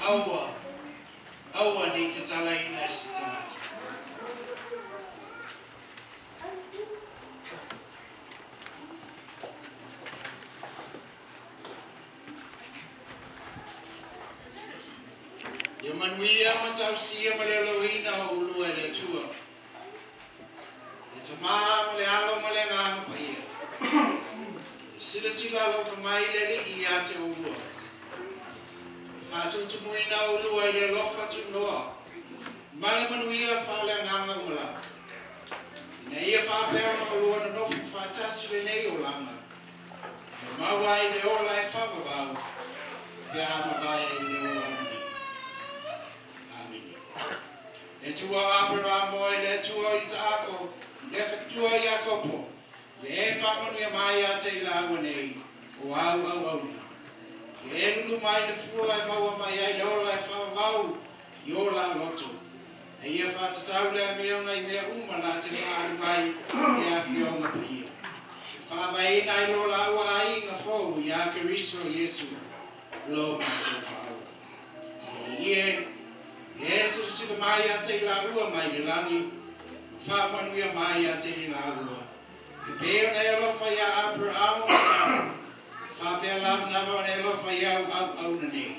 Aua, aua nei tatalaina e se tagata. Ia manuia ma tausia ma le aloina o ulua e le Atua. Le Tamā ma le Alo ma le Agaga Paia. E silasila alofa mai le Alii ia te oulua. E faatutumuina oulua i le alofa tunoa ma le manuia faaleagaga umalava. Ina ia faapea ona oulua nonofo faatasi lenei olaga. E maua ai le ola e faavavau pe a mavae i le olaga nei. Amene. Le Atua o Aperamo e le Atua o Isaako, le Atua o Iakopo, ia e faamanuia mai ia te i laua nei, o au auauna. Ia e lulu mai le fua e maua mai ai le ola e faavavau i o la loto. Na ia faatatau le amioga i mea uma la te faaali mai le afioga paia. E faavaeina ai lo laua aiga fou ia Keriso Iesu lo matou faaola. Alii e, ia e silasila mai ia te i laua mai le lagi, ma faamanuia mai ia te i laua. E pei ona e alofa ia Aperamo ma Sara, e faapea lavalava ona e alofa i au auauna nei.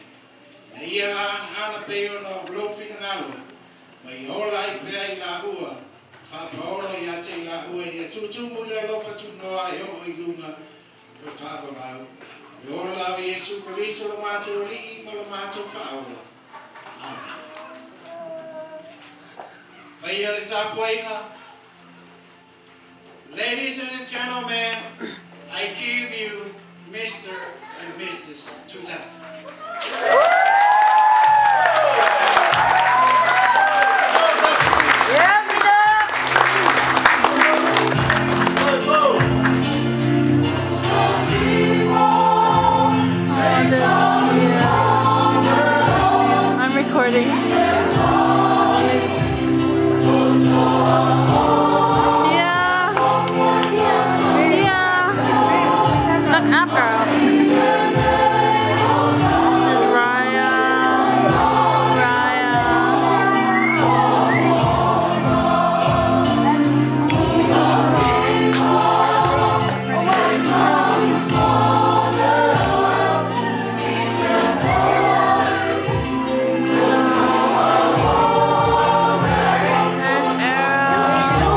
Na ia la anaana pei ona o lou finagalo, ma ia ola ai pea i laua, faapaolo ia te i laua ia tutumu i le alofa tunoa e oo i luga o le faavavau. E ola o Iesu Keriso lo matou Alii ma lo matou Faaola. Amene. Paia le tapuaiga. Ladies and gentlemen, I give you Mr. and Mrs. Tutasi. Yeah, Peter! I'm recording. Yeah. Yeah. Look up, girl. And Raya. Raya. And Arrow.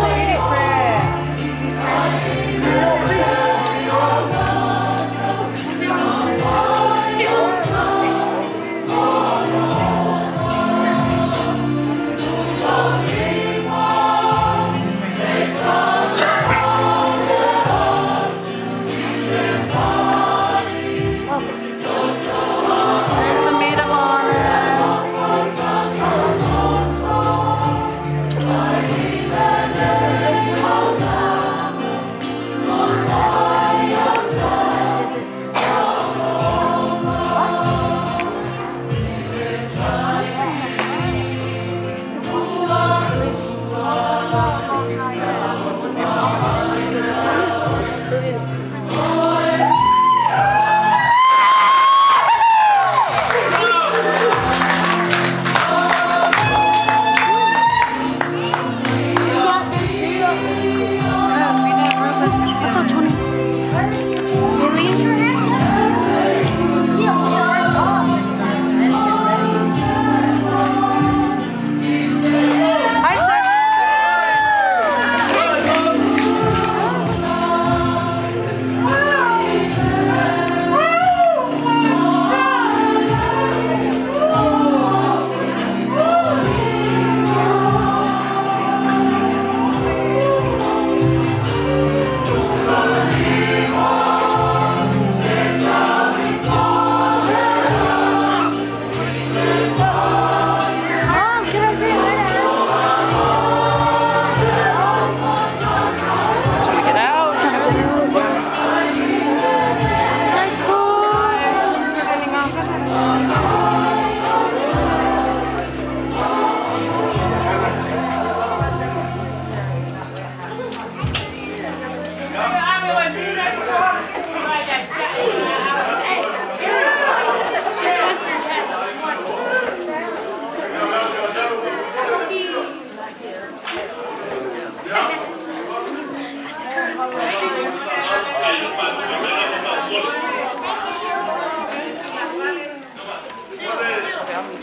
There's the maid of honor. What's up, Tony? Lily? Hi, Simon. Mom, get over here. Should we get out? Hi, cool. Yeah, I'm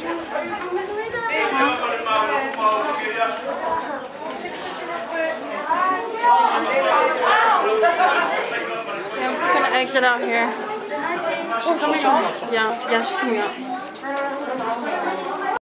just gonna exit out here. She's coming out? Yeah, yeah, she's coming out.